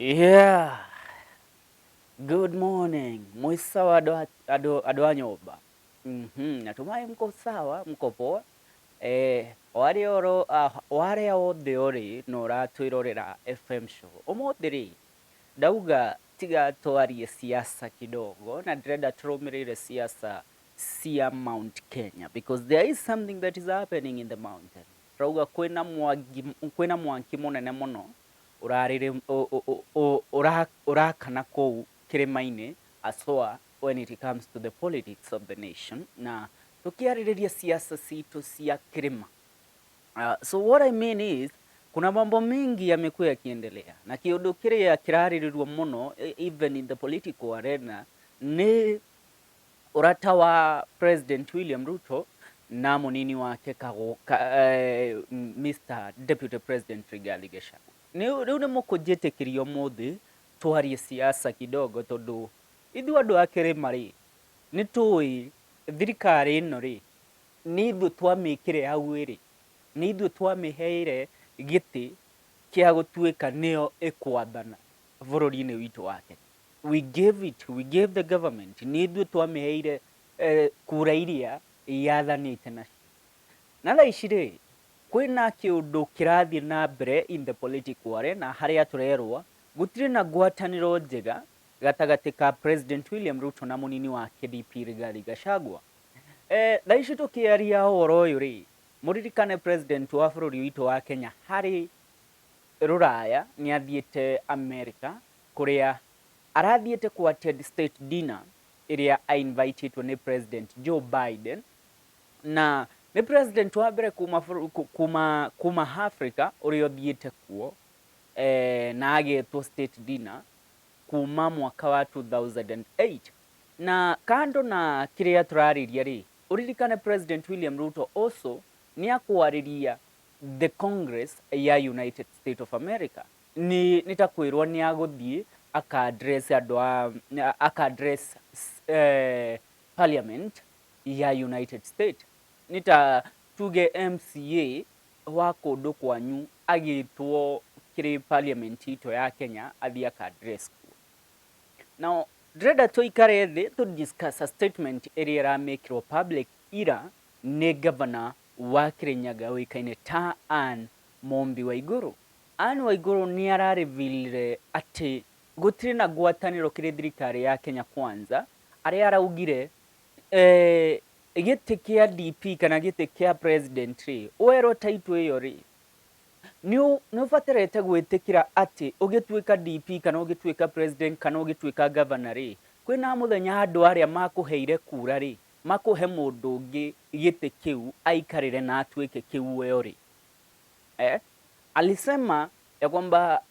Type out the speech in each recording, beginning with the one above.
Yeah. Good morning. Mwi sawa andũ a nyũmba? Natumai mko sawa, mko poa. Warĩa oro warĩa othe ũrĩ na ũratwĩrorera FM show. Ũmũthĩ rĩ, ndauga tiga twarie siasa kidogo na ndĩrenda tũrũmĩrĩre siasa cia Mount Kenya because there is something that is happening in the mountain. Tũrauga kwĩna mwangi, kwĩna mwanki mũnene mũno ũrakana kũu kĩrĩma-inĩ aswa when it comes to the politics of the nation na tũkĩarĩrĩria siasa citũ cia kĩrĩma. So what I mean is kuna mambo mingi yamekuwa yakiendelea na kĩũndũ kĩrĩa kĩrarĩrĩrio mũno even in the political arena nĩ ũrata wa President William Ruto na mũnini wake Mr. Deputy President Rigathi Gachagua. Rĩu nĩ mũkũnjĩtĩkĩria ũmũthĩ twarie siasa kidogo tondũ ithuĩ andũ a kĩrĩma rĩ, nĩ tũĩ thirikari ĩno rĩ, nĩ ithuĩ twamĩkĩre hau ĩrĩ, nĩ ithuĩ twamĩheire gĩtĩ kĩa gũtuĩka nĩyo ĩkwathana bũrũri-inĩ witũ wa Kenya. We gave it, we gave the government, nĩ ithuĩ twamĩheire kura iria yathanĩte nacio. Na thaa ici rĩ, kwĩna kĩũndũ kĩrathiĩ na mbere in the political arena harĩa tũrerwo gũtirĩ na ngwatanĩro njega gatagatĩ ka President William Ruto na mũnini wake DP Rigathi Gachagua. Thaa ici tũkĩaria ũhoro ũyũ rĩ, mũririkane president wa bũrũri witũ wa Kenya harĩ rũraya nĩ athiĩte America kũrĩa arathiĩte ku attend state dinner ĩrĩa ainvitĩtwo nĩ President Joe Biden, na nĩ president wa mbere kuma Africa ũrĩa ũthiĩte kuo na agetwo state dinner kuma mwaka wa 2008. Na kando na kĩrĩa tũrarĩria rĩ, ũririkane President William Ruto also nĩ akwarĩria the Congress ya United States of America. Nĩ ta kwĩrwo nĩ agũthiĩ aka address andũ a aka address parliament ya United States. Nĩ ta tuge MCA wa kũndũ kwanyu agĩtwo kĩrĩ parliament itũ ya Kenya athiĩ aka address kuo. Now ndĩrenda tũikare thĩ tũ discuss a statement ĩrĩa ĩramĩkĩrwo public ira nĩ governor wa Kirinyaga ũĩkaine ta Anne Mumbi Waiguru. Anne Waiguru nĩ ararevealire atĩ gũtirĩ na ngwatanĩro kĩrĩ thirikari ya Kenya Kwanza, arĩa araugire gĩtĩ kĩa DP kana gĩtĩ kĩa president rĩ, werwo title ĩyo rĩ, nĩ ũbatarĩte gwĩtĩkĩra atĩ ũgĩtuĩka DP kana ũgĩtuĩka president kana ũgĩtuĩka governor rĩ, kwĩna mũthenya andũ arĩa makũheire kura rĩ, makũhe mũndũ ũngĩ gĩtĩ kĩu aikarĩre na atuĩke kĩu we ũrĩ. Alisema ya kwamba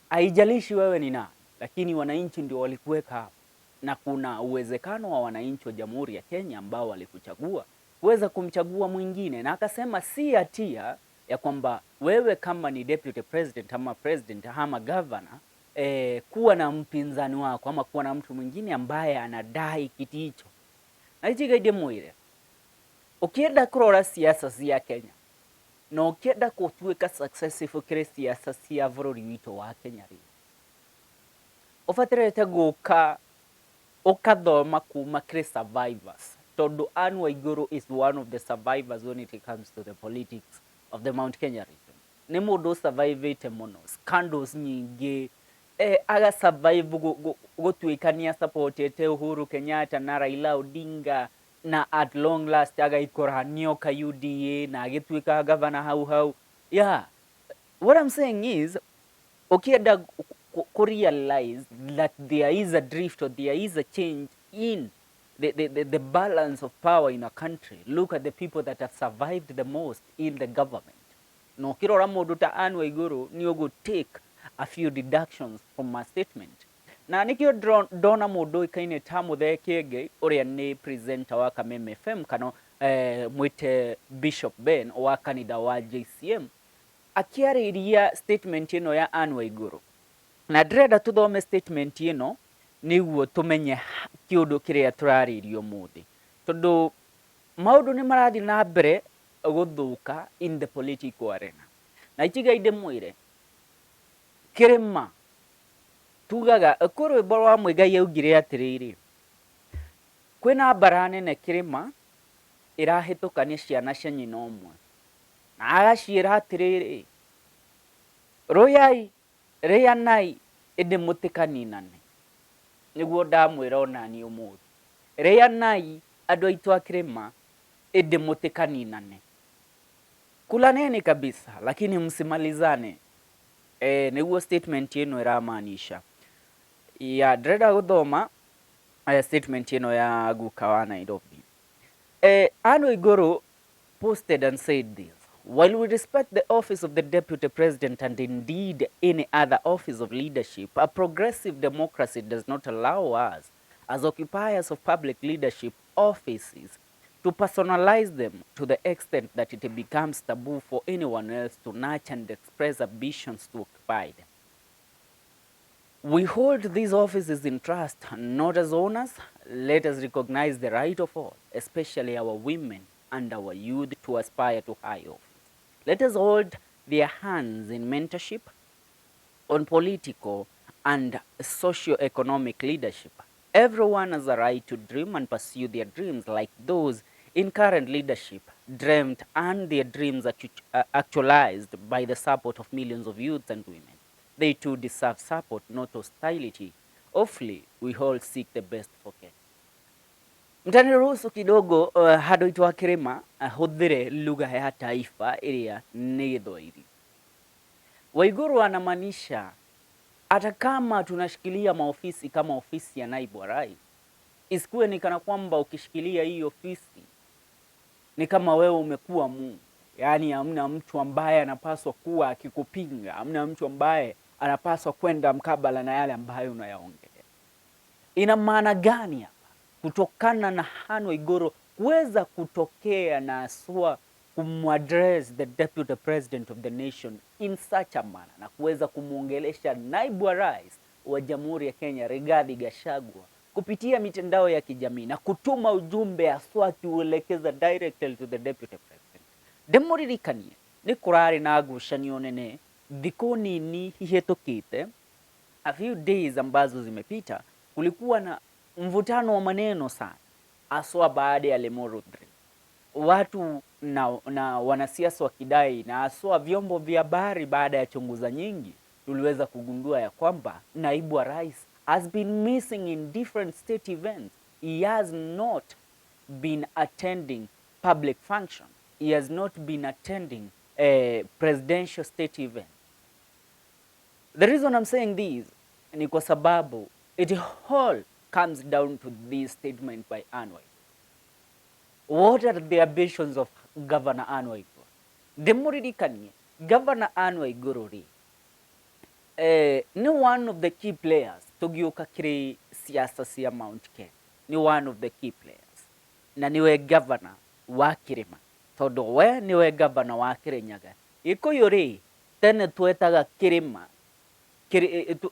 haijalishi wewe ni nani, lakini wananchi ndio walikuweka hapo na kuna uwezekano wa wananchi wa Jamhuri ya Kenya ambao walikuchagua kuweza kumchagua mwingine, na akasema si hatia ya kwamba wewe kama ni deputy president ama president ama governor kuwa na mpinzani wako ama kuwa na mtu mwingine ambaye anadai kiti hicho. Na ichigaide mwire, ukienda kurora siasa cia Kenya na ũkĩenda gũtuĩka successful kĩrĩ siasa cia bũrũri witũ wa Kenya rĩ, ũbatarĩte gũka ũkathoma kuma kĩrĩ survivors, tondũ Anne Waiguru is one of the survivors when it comes to the politics of the Mount Kenya region. Nĩ mũndũ ũsurvivĩte mũno scandals nyingĩ, aga survive gũtuĩka nĩ asupportete Uhuru Kenyatta na Raila Odinga, na at long last agaikora nĩoka UDA na agĩtuĩka governor hau hau. Yeah, what I'm saying is ukienda ku realize that there is a drift or there is a change in the balance of power in a country, look at the people that have survived the most in the government. Na ũkĩrora mũndũ ta Anne Waiguru nĩ ũgũ take a few deductions from my statement. Na nĩkĩo ndona mũndũ ũĩkaine ta Muthee Kiengei ũrĩa nĩ presenter wa Kameme FM kana mwĩte Bishop Ben wa kanitha wa JCM akĩarĩria statement ĩno ya Anne Waiguru. Na ndĩrenda tũthome statement ĩno nĩguo tũmenye kĩũndũ kĩrĩa tũrarĩria ũmũthĩ, tondũ maũndũ nĩ marathiĩ na mbere gũthũka in the political arena. Na itigai ndĩmwĩre, kĩrĩma Tugaga kwĩ rwĩmbo rwa Muigai augire atĩrĩrĩ, kwĩna mbara nene kĩrĩma ĩrahĩtũkania ciana cia nyina ũmwe. Na agaciĩra atĩrĩrĩ, rũyai, rĩanai, ĩndĩ mũtikaninane. Nĩguo ndamwĩra onaniĩ ũmũthĩ. Rĩanai andũ aitũ a kĩrĩma, ĩndĩ mũtikaninane. Kulaneni kabisa, lakini msimalizane. Eh, nĩguo statement ĩno ĩramaanisha. Ya, ndĩrenda gũthoma statement ĩno ya guka wa Nairobi. Anne Waiguru posted and said this. While we respect the office of the deputy president and indeed any other office of leadership, a progressive democracy does not allow us, as occupiers of public leadership offices, to personalize them to the extent that it becomes taboo for anyone else to nurture and express ambitions to occupy them. We hold these offices in trust, not as owners. Let us recognize the right of all, especially our women and our youth, to aspire to high office. Let us hold their hands in mentorship on political and socio-economic leadership. Everyone has a right to dream and pursue their dreams like those in current leadership dreamt and their dreams actualized by the support of millions of youths and women. They too deserve support, not hostility. Hopefully, we all seek the best for Kenya. Mtaniruhusu kidogo handũ itũ akĩrĩma hũthĩre lugha ya taifa ĩrĩa nĩ Gĩthwaĩri. Waiguru anamaanisha hata kama tunashikilia maofisi kama ofisi ya naibu wa rais, isikuwe ni kana kwamba ukishikilia hii ofisi ni kama wewe umekuwa Mungu, yaani hamna mtu ambaye anapaswa kuwa akikupinga, hamna mtu ambaye anapaswa kwenda mkabala na yale ambayo unayaongea. Ina maana gani hapa? Kutokana na Anne Waiguru kuweza kutokea na haswa kumaddress the deputy president of the nation in such a manner na kuweza kumwongelesha naibu wa rais wa Jamhuri ya Kenya Rigathi Gachagua kupitia mitandao ya kijamii na kutuma ujumbe haswa akiuelekeza directly to the deputy president. Ndĩmũririkanie nĩ kũrarĩ na ngucanio nene thikũ nini ihĩtũkĩte, a few days ambazo zimepita, kulikuwa na mvutano wa maneno sana, haswa baada ya Limuru 3 watu na wanasiasa wakidai na haswa vyombo vya habari, baada ya chunguza nyingi, tuliweza kugundua ya kwamba naibu wa rais has been missing in different state events. He has not been attending public function. He has not been attending a presidential state event. The reason I'm saying this ni kwa sababu it all comes down to this statement by Anne Waiguru. What are the ambitions of Governor Anne Waiguru? Ndĩmũririkanie Governor Anne Waiguru rĩ, nĩ one of the key players tũgĩũka kĩrĩ siasa cia Mount Kenya, nĩ one of the key players na nĩwe governor wa kĩrĩma, tondũ we nĩwe governor wa Kĩrĩnyaga. Gĩkũyũ rĩ, tene twetaga kĩrĩma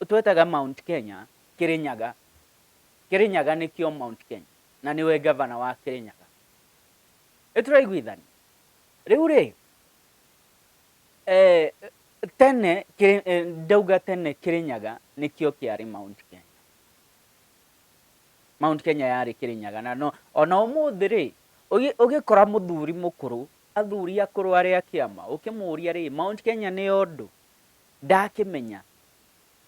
twetaga Mount Kenya Kĩrĩnyaga. Kĩrĩnyaga nĩkĩo Mount Kenya na nĩwe governor wa Kĩrĩnyaga. Nĩtũraiguithania? Rĩu rĩ, tene ndauga tene Kĩrĩnyaga nĩkĩo kĩarĩ Mount Kenya. Mount Kenya yarĩ Kĩrĩnyaga na no ona ũmũthĩ rĩ, ũgĩkora mũthuri mũkũrũ, athuri akũrũ arĩa kĩama, ũkĩmũria rĩ, Mount Kenya nĩ ũndũ ndakĩmenya,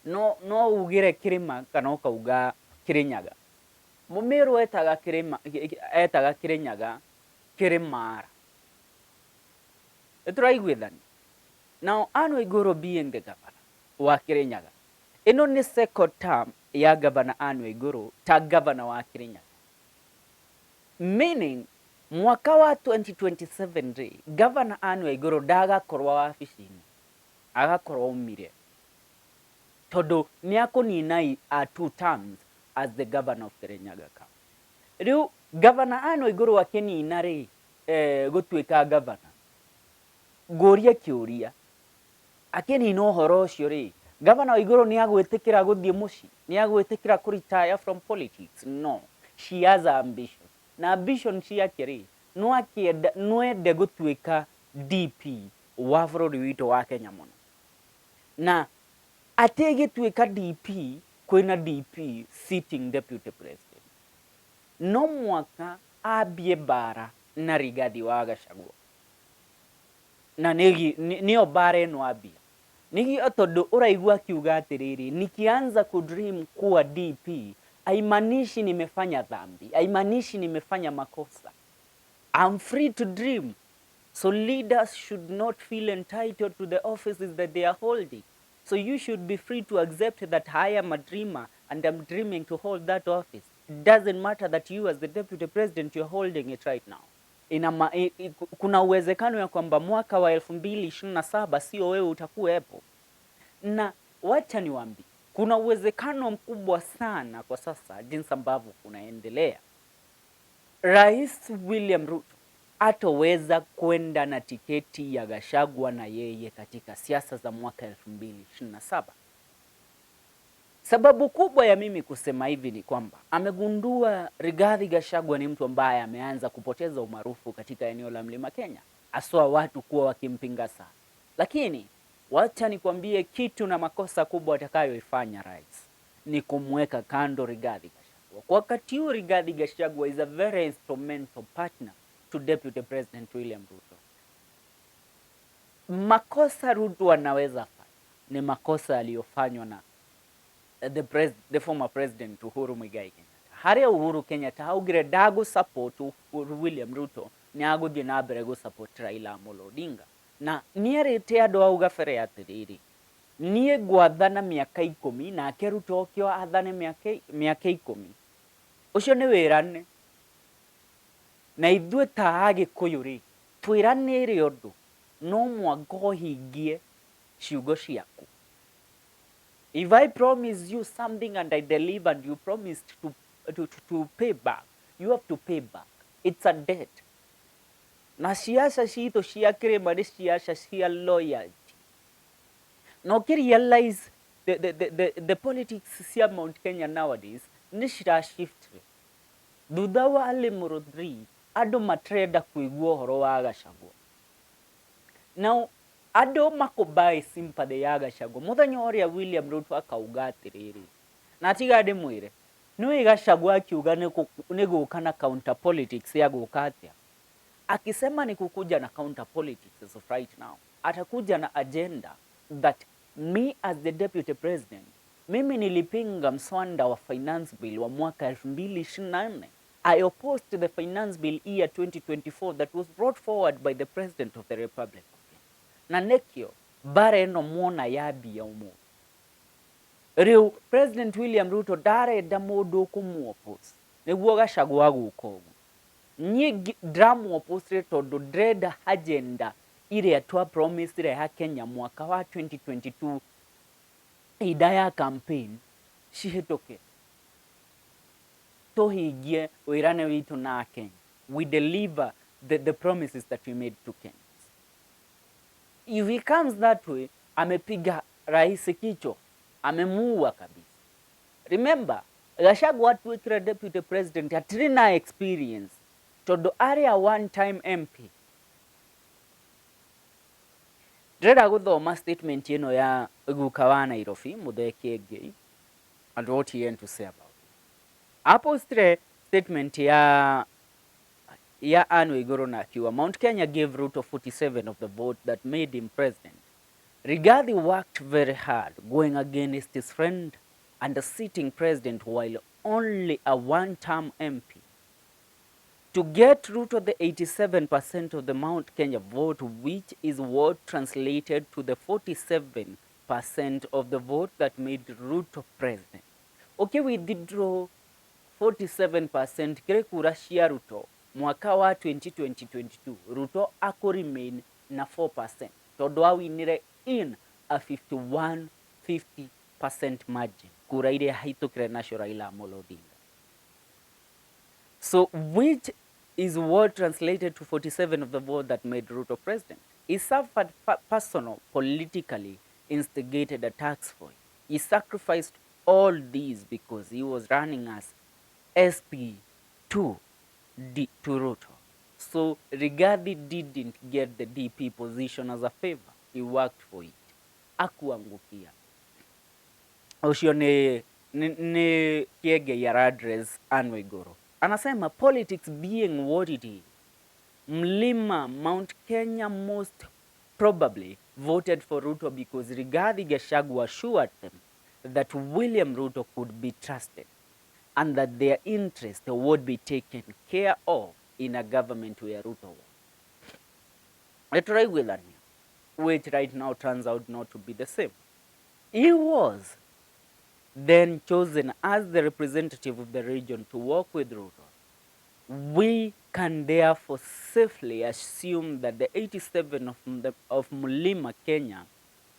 no ugĩre kĩrĩma kana ũkauga Kĩrĩnyaga. Mũmĩrũ etaga kĩrĩma, etaga Kĩrĩnyaga Kĩrĩmara. Nĩtũraiguithania? Now Anne Waiguru being the governor wa Kĩrĩnyaga, ĩno nĩ second term ya Governor Anne Waiguru ta governor wa Kĩrĩnyaga, meaning mwaka wa 2027 rĩ, Governor Anne Waiguru ndagakorwo wabici-inĩ, agakorwo aumire, tondũ nĩ akũnina two terms as the governor of Kirinyaga County. Rĩu Governor Anne Waiguru akĩnina rĩ, gũtuĩka governor, ngũrie kĩũria, akĩnina ũhoro ũcio rĩ, Governor Waiguru nĩ agwĩtĩkĩra gũthiĩ mũciĩ? Nĩ agwĩtĩkĩra kũ retire from politics? No, she has ambition, na ambition ciake rĩ, no akĩenda no ende gũtuĩka DP wa bũrũri witũ wa Kenya mũno, na atĩgĩtuĩka DP kwĩna Kwĩna DP, sitting deputy president, no mwaka ambie mbara na Rigathi wa Gachagua, na nĩyo mbara ĩno ambia nĩgĩo, tondũ ũraigua akiuga atĩrĩrĩ, "Nikianza kudream kuwa DP haimaanishi nimefanya dhambi, haimaanishi nimefanya makosa. I'm free to dream. So leaders should not feel entitled to the offices that they are holding. So you should be free to accept that I am a dreamer and I'm dreaming to hold that office. It doesn't matter that you as the deputy president, you're holding it right now." Kuna uwezekano ya kwamba mwaka wa 2027 sio wewe utakuwepo. Na wacha niwaambie, kuna uwezekano mkubwa sana kwa sasa jinsi ambavyo kunaendelea, Rais William Ruto atoweza kwenda na tiketi ya Gachagua na yeye katika siasa za mwaka 2027. Sababu kubwa ya mimi kusema hivi ni kwamba amegundua Rigathi Gachagua ni mtu ambaye ameanza kupoteza umaarufu katika eneo la Mlima Kenya, haswa watu kuwa wakimpinga sana. Lakini wacha nikwambie kitu, na makosa kubwa atakayoifanya rais ni kumweka kando Rigathi Gachagua. Kwa wakati huu Rigathi Gachagua is a very instrumental partner to Deputy President William Ruto. Makosa Ruto anaweza fanya ni makosa yaliyofanywa na the former president Uhuru Muigai Kenyatta, haria Uhuru Kenyatta augire ndagũ support William Ruto, nĩ agũthiĩ na mbere gũ support Raila Amolo Odinga, na nĩerĩte andũ au gabere atĩrĩrĩ, niĩ ngwathana mĩaka 10 nake Ruto okĩo athane mĩaka 10. Ũcio nĩ wĩrane na ithuĩ ta Agĩkũyũ rĩ, twĩranĩre ũndũ no mwaka ũhingie ciugo ciaku. If I promise you something and I deliver and you promised to pay back, you have to pay back. It's a debt. Na ciaca citũ cia kĩrĩma nĩ ciaca cia loyalty, na ũkĩ realize the politics cia Mount Kenya nowadays nĩ cira shift. Thutha wa Limuru 3, andũ matirenda kũigua ũhoro wa Gachagua. Now andũ makũbuy sympathy ya Gachagua mũthenya ũrĩa William Ruto akauga atĩrĩrĩ, na tiga ndĩmwĩre nĩũĩ Gachagua akiuga nĩ gũka na counter politics ya gũka atĩa, akisema ni kukuja na counter politics as of right now, atakuja na agenda that me as the deputy president, mimi nilipinga mswada wa finance bill wa mwaka 2024. I opposed the finance bill year 2024 that was brought forward by the President of the Republic of Kenya. Na nekio bara ĩno muona yambia ũmũthĩ. Rĩu President William Ruto ndarenda mũndũ ũkũmuoppose, nĩguo Gachagua gũka ũguo. Niĩ ndĩramuoppose tondũ ndĩrenda agenda ĩrĩa twa promise ya Kenya mwaka wa 2022 ihinda ya campaign cihĩtũke, tũhingie wĩrane witũ na Kenya. We deliver the promises that we made to Kenyans. If he comes that way, amepiga rais kichwa, amemuua kabisa. Remember, Gachagua atuĩkire deputy president atirĩ na experience tondũ arĩ a one time MP. Ndĩrenda gũthoma statement ĩno ya guka wa Nairobi, Muthee Kiengei, and what he had to say about it. Apostire statement ya Anne Waiguru na akiuga Mount Kenya gave Ruto 47 of the vote that made him president. Rigathi worked very hard going against his friend and the sitting president while only a one-term MP. To get Ruto the 87% of the Mount Kenya vote, which is what translated to the 47% of the vote that made Ruto president. Okay, we withdraw 47% kĩrĩ kura cia Ruto mwaka wa 2022, Ruto akũ remain na 4% tondũ awinire in a 51 50% margin kura iria haitũkire nacio Raila Amolo Odinga. So which is what translated to 47 of the vote that made Ruto president. He suffered personal, politically instigated attacks for it. He sacrificed all these because he was running as SP2 D to Ruto. So Rigathi didn't get the DP position as a favor. He worked for it. Akuangukia. Ũcio nĩ Nĩ Kiengei ara address Anne Waigũrũ. Anasema politics being what it is, Mlima Mount Kenya most probably voted for Ruto because Rigathi Gachagua assured them that William Ruto could be trusted and that their interest would be taken care of in a government where Ruto was. Nĩtũraiguithania, which right now turns out not to be the same. He was then chosen as the representative of the region to work with Ruto. We can therefore safely assume that the 87 of Mlima Kenya,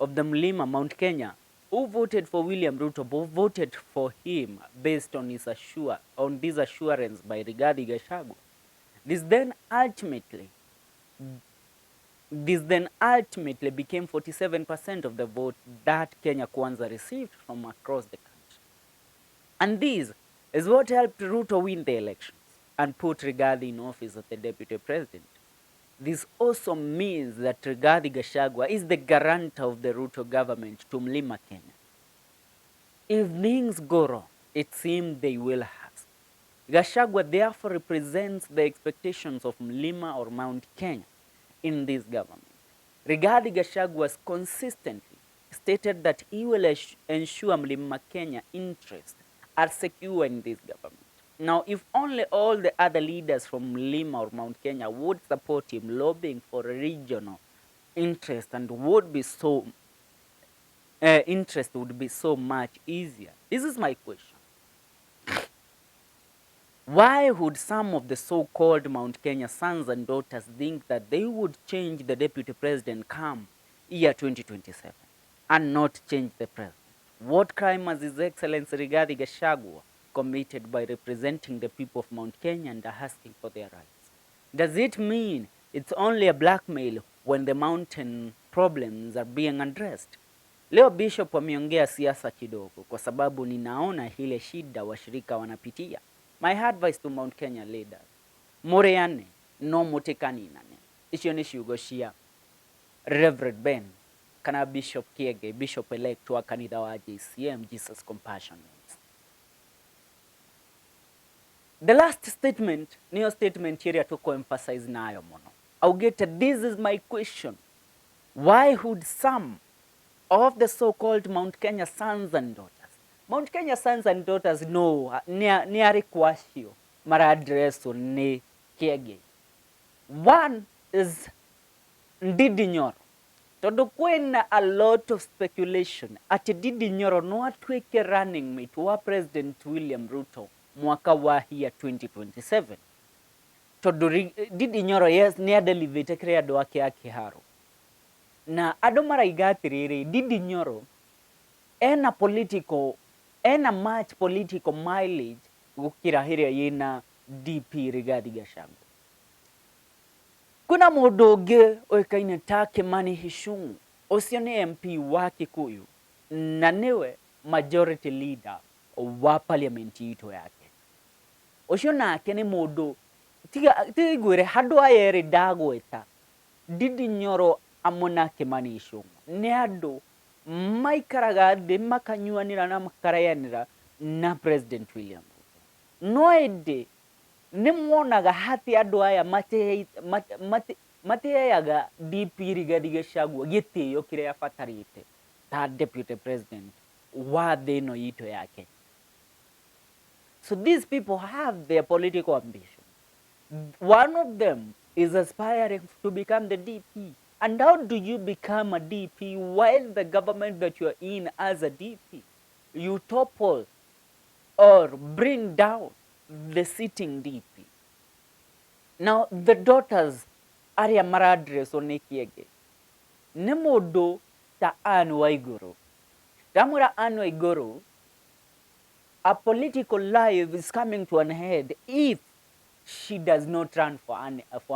of the Mlima Mount Kenya, who voted for William Ruto, voted for him based on this assurance by Rigathi Gachagua. This then ultimately became 47% of the vote that Kenya Kwanza received from across the country. And this is what helped Ruto win the elections and put Rigathi in office as the deputy president. This also means that Rigathi Gachagua is the guarantor of the Ruto government to Mlima Kenya. If things go wrong, it seems they will have. Gachagua therefore represents the expectations of Mlima or Mount Kenya in this government. Rigathi Gachagua has consistently stated that he will ensure Mlima Kenya interests are secure in this government. Now, if only all the other leaders from Mlima or Mount Kenya would support him lobbying for regional interest and would be so interest would be so much easier. This is my question. Why would some of the so-called Mount Kenya sons and daughters think that they would change the deputy president come year 2027 and not change the president? What crime has His Excellency Rigathi Gachagua committed by representing the people of Mount Kenya and asking for their rights? Does it mean it's only a blackmail when the mountain problems are being addressed? Leo Bishop ameongea siasa kidogo kwa sababu ninaona ile shida washirika wanapitia. My advice to Mount Kenya leaders, mũrĩane no mũtikaninane. Icio nĩ ciugo cia Reverend Ben kana Bishop Kienge, Bishop elect wa kanitha wa JCM, Jesus Compassion Ministry. The last statement niyo statement ĩrĩa tũkũ emphasize nayo mũno. Augĩte, "This is my question. Why would some of the so-called Mount Kenya sons and daughters?" Mount Kenya sons and daughters, no, nĩ arĩkũ acio maraddresswo nĩ Kiengei? One is Ndindi Nyoro, tondũ kwĩna a lot of speculation atĩ Ndindi Nyoro no atuĩke running mate wa President William Ruto mwaka wa year 2027, tondũ Ndindi Nyoro, yes, nĩ adelivĩte kĩrĩa andũ ake a Kĩharo na andũ maraiga atĩrĩrĩ, Ndindi Nyoro ena much political mileage gũkĩra ĩrĩa yĩna DP Rigathi Gachagua. Kwĩna mũndũ ũngĩ ũĩkaine ta Kimani Ichung'wa, ũcio nĩ MP wa Kikuyu na nĩwe majority leader wa parliament itũ yake. Ũcio nake nĩ mũndũ tiga ngwĩre handũ aya erĩ ndagweta, Ndindi Nyoro hamwe na Kimani Ichung'wa, nĩ andũ maikaraga thĩ makanyuanĩra na makarayanĩra na President William Ruto. No ĩndĩ nĩ monaga atĩ andũ aya mateaga DP Rigathi Gachagua gĩtĩo kĩrĩa abatarĩte ta deputy president wa thĩ ĩno itũ ya Kenya. So these people have their political ambition. One of them is aspiring to become the DP. And how do you become a DP while the government that you are in as a DP, you topple or bring down the sitting DP? Now, the daughters arĩa maraddresswo nĩ Kienge nĩ mũndũ ta Anne Waigũrũ. Ndamwĩra Anne Waigũrũ, a political life is coming to an end if she does not run for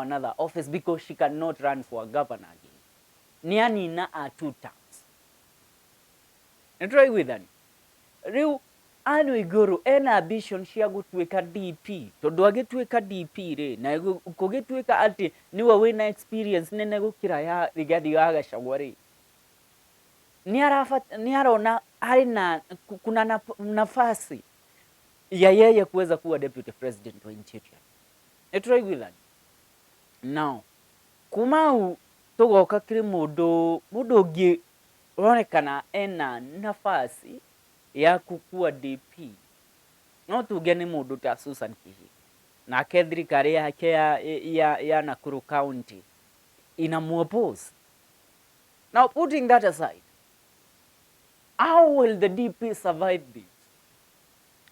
another office, because she cannot run for a governor again. Nĩ anina a two terms. Nĩ tũraiguithania? Rĩu Anne Waigũrũ ena ambition cia gũtuĩka DP, tondũ agĩtuĩka DP rĩ, na kũgĩtuĩka atĩ nĩwe wĩna experience nene gũkĩra ya Rigathi wa Gachagua rĩ, nĩ arona Arĩ na kuna nafasi ya yeye kuweza kuwa deputy president wa nchi yetu ya Kenya. Nĩ tũraiguithania? Now kuma hau tũgoka kĩrĩ mũndũ ũngĩ ũronekana ena nafasi ya kukua DP, no tuge nĩ mũndũ ta Susan Kihika. Nake thirikari yake ya Nakuru County inamuoppose. Now, putting that aside, how will the DP survive this?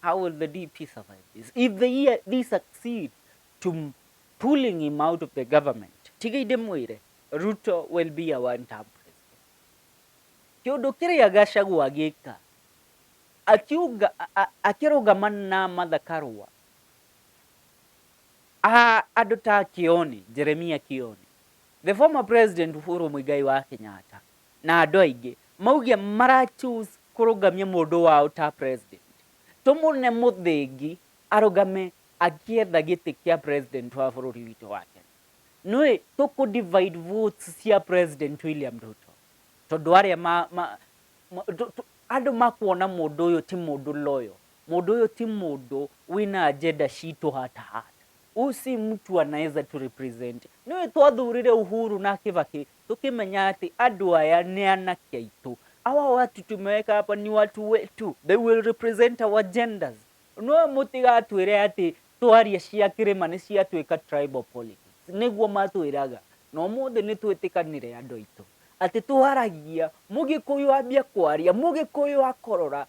How will the DP survive this? If they succeed to pulling him out of the government, tiga ndĩmwĩre, Ruto will be a one-term president. Kĩũndũ kĩrĩa Gachagua agĩka, akiuga akĩrũgama na Martha Karua, andũ ta Kioni, Jeremia Kioni, the former president Uhuru Muigai wa Kenyatta na andũ aingĩ mauge mara choose kũrũgamia mũndũ wao ta president, tũmũne Mũthĩngi arũgame akĩetha gĩtĩ kĩa president wa bũrũri witũ wa Kenya, nĩ tũkũ divide votes cia President William Ruto, tondũ arĩa ma, andũ makuona mũndũ ũyũ ti mũndũ loyal, mũndũ ũyũ ti mũndũ wĩna agenda citũ hata hata, huyu si mtu anaweza tu represent. Nĩwe twathurire Uhuru na Kibaki tukimenya atĩ andũ aya nĩ anake aitũ, hawa watu tumeweka hapa ni watu wetu, they will represent our agendas. No mũtigatwĩre atĩ twaria cia kĩrĩma nĩ ciatuĩka tribal politics, nĩguo matwĩraga. Na ũmũthĩ nĩ twĩtĩkanire andũ aitũ atĩ twaragia Mũgĩkũyũ ambia kwaria, Mũgĩkũyũ akorora,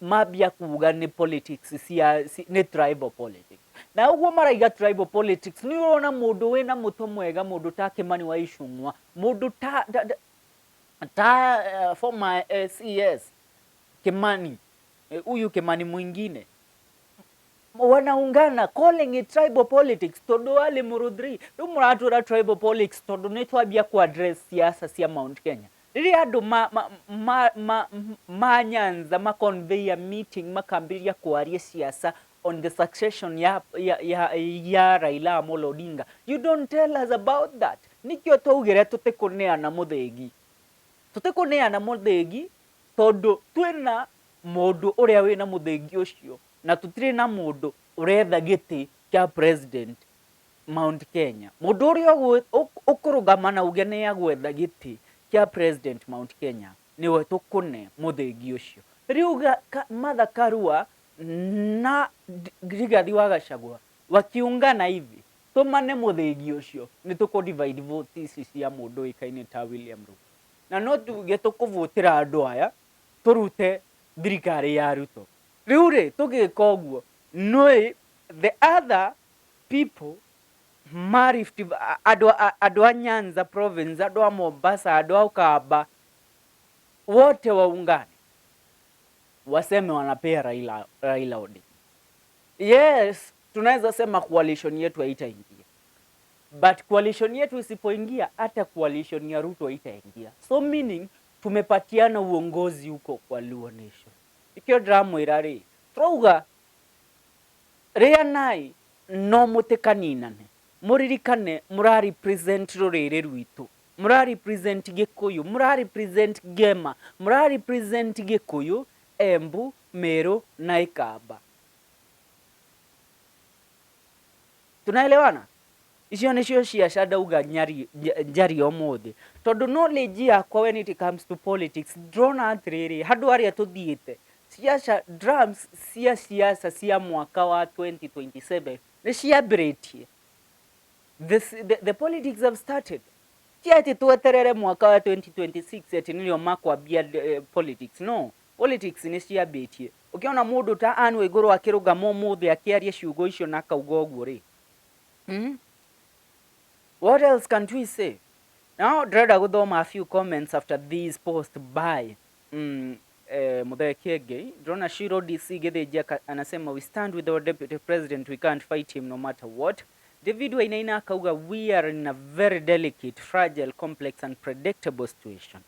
mambia kuga nĩ politics cia nĩ tribal politics. Na ũguo maraiga tribal politics, nĩ ũrona mũndũ wĩna mũtwe mwega, mũndũ ta Kimani wa Ichung'wa, mũndũ ta former CS Kimani, huyu Kimani mwingine, wanaungana calling it tribal politics tondu ali Limuru 3. Riu muratwira tribal politics tondu ni twambia ku address siasa cia Mount Kenya. Rĩrĩa andũ ma Nyanza ma convey a meeting, makambĩrĩria kwaria siasa on the succession ya Raila Amolo Odinga, you don't tell us about that. Nikĩo twaugire tũtikũneana Mũthĩgi, tũtikũneana Mũthĩgi tondũ twĩna mũndũ ũrĩa wĩna mũthĩgi ũcio na tũtirĩ na mũndũ ũretha gĩtĩ kĩa president Mount Kenya. Mũndũ ũrĩa ũkũrũgama na uge nĩ agwetha gĩtĩ kĩa president Mount Kenya nĩwe tũkũne mũthĩgi ũcio. Rĩu Martha Karua na Rigathi wa Gachagua wakiungana hivi tũmane mũthĩgi ũcio, nĩ tũkũ divide vote ici cia mũndũ ũĩkaine ta William Ruto, na no tuge tũkũvotĩra andũ aya tũrute thirikari ya Ruto. Rĩu rĩ, tũgĩka ũguo, nĩ the other people ma Rift, andũ a Nyanza province, andũ a Mombasa, andũ a Ukamba, wote waungane waseme wanapea Raila Odinga. Yes, tunaweza sema coalition yetu haitaingia, but coalition yetu isipoingia, hata coalition ya Ruto haitaingia. So meaning tumepatiana uongozi huko kwa Luo Nation. Ikio ndĩramwĩra rĩ, turauga rĩanai no mũtikaninane, mũririkane mũra represent rũrĩrĩ rwitũ, mũra represent Gĩkũyũ, mũra represent Gema, mũra represent Gĩkũyũ, Embu, Meru na Ikamba. Tunaelewana? Icio nĩcio ciaca ndauga njaria ũmũthĩ, tondũ knowledge yakwa when it comes to politics, ndĩrona atĩrĩrĩ, handũ harĩa tũthiĩte ciaca, drums cia siasa cia mwaka wa 2027 nĩ ciambĩrĩtie. The politics have started. Ti atĩ tweterere mwaka wa 2026 atĩ nĩrĩo makwambia politics. No politics nĩ ciambĩtie. Ũkĩona mũndũ ta Anne Waigũrũ akĩrũgama ũmũthĩ akĩaria ciugo icio na akauga ũguo rĩ, What else can we say? Now ndĩrenda gũthoma a few comments after this post by Muthee Kiengei. Ndĩrona Shiro DC Gĩthĩnji anasema, "We stand with our deputy president, we can't fight him no matter what." David Wainaina akauga, "We are in a very delicate, fragile, complex and predictable situation.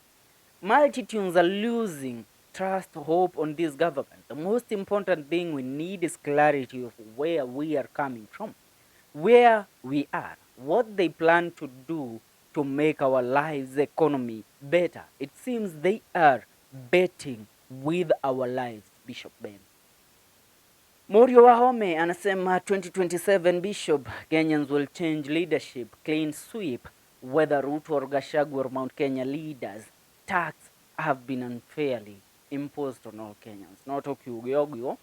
Multitudes are losing trust, hope on this government. The most important thing we need is clarity of where we are coming from, where we are, what they plan to do to make our lives, economy better. It seems they are betting With our lives, Bishop Ben. Morio Wahome anasema 2027 Bishop, Kenyans will change leadership, clean sweep, whether Ruto or Gachagua or Mount Kenya leaders. Tax have been unfairly imposed on all Kenyans. No tũkiuge ũguo.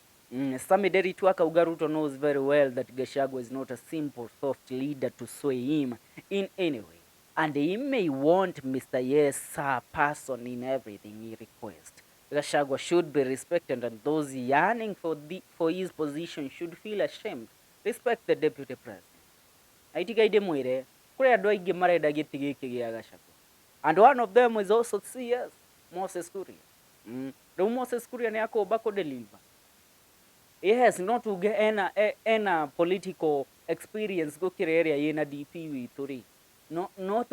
Sami Nderitu akauga Ruto knows very well that Gachagua is not a simple soft leader to sway him in any way. And he may want Mr. Yes Sir person in everything he requests. Gachagua should be respected and those yearning for his position should feel ashamed. Respect the deputy president. Aitiga ndĩmwĩre kũrĩ andũ aingĩ marenda gĩtĩ gĩkĩ gĩa Gachagua. And one of them is also CS Moses Kuria. Rĩu Moses Kuria nĩ akũmba kũ-deliver. Yes, no tuge ena political experience gũkĩra ĩrĩa ĩna DP witũ rĩ. No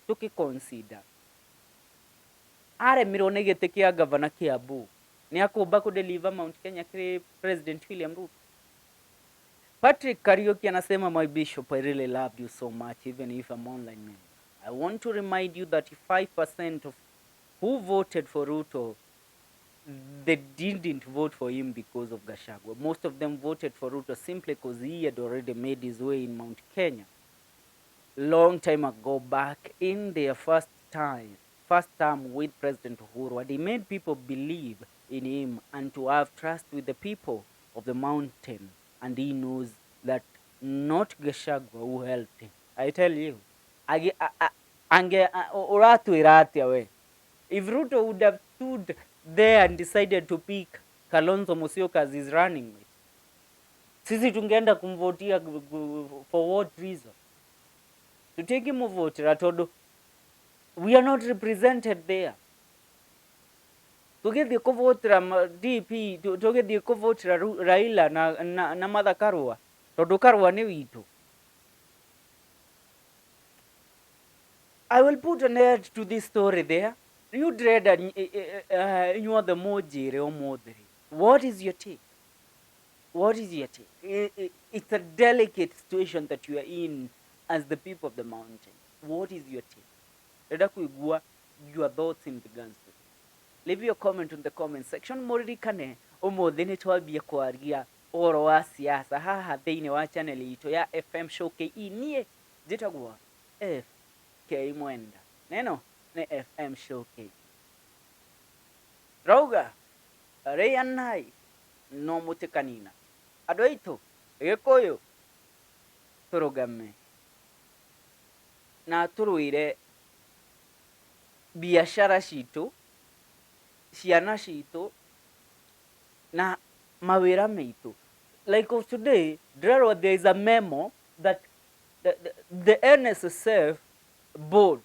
tũkĩ consider aremirwo nĩ gĩtĩ kĩa gavana Kiambu, nĩ akũmba kũ-deliver Mount Kenya kĩrĩ President William Ruto. Patrick Kariuki anasema, my bishop, I really loved you so much, even if I'm online member. I want to remind you that 5% of who voted for Ruto, they didn't vote for him because of Gachagua. Most of them voted for Ruto simply because he had already made his way in Mount Kenya long time ago, back in their first term with President Uhuru, and he made people believe in him and to have trust with the people of the mountain. And he knows that not Gachagua who helped him. I tell you, ange ũratwĩra atĩa we? If Ruto would have stood there and decided to pick Kalonzo Musyoka as his running mate, sisi tungeenda kumvotia for what reason? Tutingĩmũvotera tondũ we are not represented there. Tũgĩthiĩ kũvotera DP, tũgĩthiĩ kũvotera Raila na Martha Karua tondũ Karua nĩ witũ. I will put an end to this story there. Rĩu ndĩrenda inyuothe mũnjĩre ũmũthĩ rĩ, what is your take? What is your take? It's a delicate situation that you are in as the people of the mountain. What is your take? Ndĩrenda kũigua your thoughts in regards to this. Leave your comment in the comment section. Mũririkane ũmũthĩ nĩ twambia kwaria ũhoro wa siasa haha thĩinĩ wa channel itũ ya FM Show KE. Niĩ njĩtagwo FK Mwenda. Neno nĩ FM Show KE. Rauga rĩanai no mũtĩkanina. Andũ aitũ Gĩkũyũ tũrũgame na tũrũĩre biashara citũ, ciana citũ na mawĩra maitũ. Like of today, ndĩrerwo there is a memo that the NSSF board,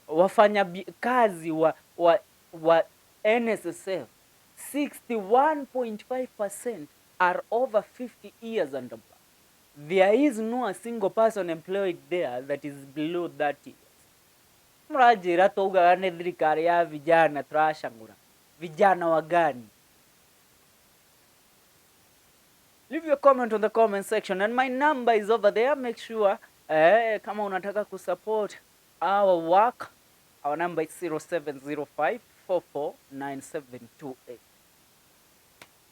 wafanya kazi wa NSSF, 61.5% are over 50 years and above. There is no a single person employed there that is below 30 years. Mũranjĩra twaugaga nĩ thirikari ya vijana tũracagũra. Vijana wa gani? Leave your comment on the comment section and my number is over there. Make sure kama unataka kusupport our work, our number is 0705449728.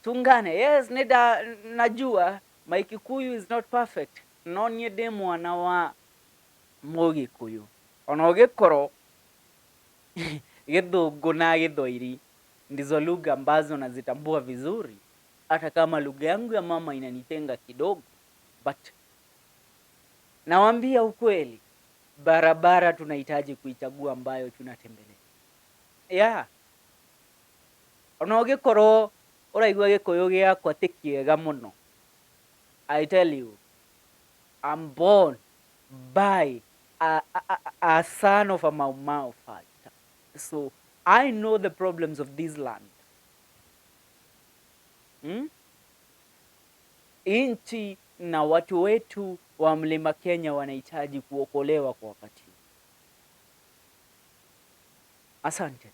Tungane. Yes, nida najua my Kikuyu is not perfect. No niĩ ndĩ mwana wa Mũgĩkũyũ. Ona ũgĩkorwo Gĩthũngũ na Gĩthwaĩri ndizo lugha ambazo nazitambua vizuri, hata kama lugha yangu ya mama inanitenga kidogo, but nawaambia ukweli, barabara tunahitaji kuichagua ambayo tunatembelea. Yeah. Ona ũgĩkorwo ũraigua Gĩkũyũ gĩakwa ti kĩega mũno, I tell you, I'm born by a son of a Mau Mau fighter. So I know the problems of this land. Nchi na watu wetu wa Mlima Kenya wanahitaji kuokolewa kwa wakati. Asante.